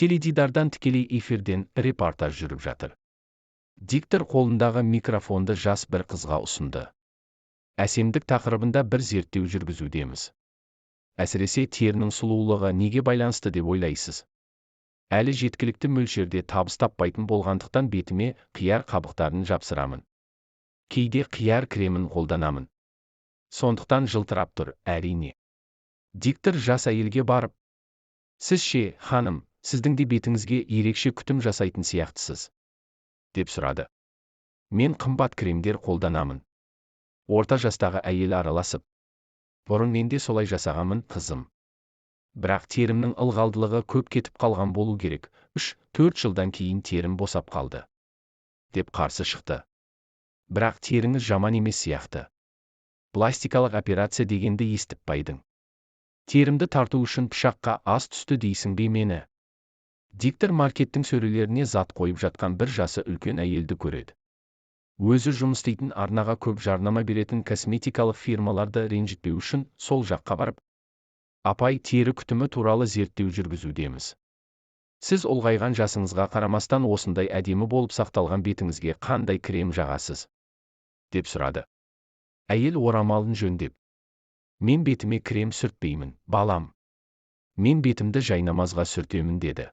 Теледидардан тікелей эфирден репортаж жүріп жатыр. Диктор қолындағы микрофонды жас бір қызға ұсынды. Әсемдік тақырыбында бір зерттеу жүргізудеміз. Әсіресе терінің сұлулығы неге байланысты деп ойлайсыз? Әлі жеткілікті мөлшерде табыс таппайтын болғандықтан, бетіме қияр қабықтарын жапсырамын. Кейде қияр кремін қолданамын. Сондықтан жылтырап тұр, әрине. Диктор жас әйелге барып: «Сіз ше, ханым, сіздің де бетіңізге ерекше күтім жасайтын сияқтысыз?» – деп сұрады. «Мен қымбат кремдер қолданамын». Орта жастағы әйел араласып: «Бұрын мен де солай жасағанмын, қызым. Бірақ терімнің ылғалдылығы көп кетіп қалған болу керек, 3-4 жылдан кейін терім босап қалды», – деп қарсы шықты. «Бірақ теріңіз жаман емес сияқты. Пластикалық операция дегенді естіп па едің?» «Терімді тарту үшін пышаққа ас түсті дейсің бе мені?» Диктор маркеттің сөрелеріне зат қойып жатқан бір жасы үлкен әйелді көреді. Өзі жұмыс істейтін арнаға көп жарнама беретін косметикалық фирмаларды ренжітпеу үшін сол жаққа барып: «Апай, тері күтімі туралы зерттеу жүргізудеміз. Сіз ұлғайған жасыңызға қарамастан осындай әдемі болып сақталған бетіңізге қандай крем жағасыз?» – деп сұрады. Әйел орамалын жөндеп: «Мен бетіме крем сүртпеймін, балам. Мен бетімді жайнамазға сүртемін», – деді.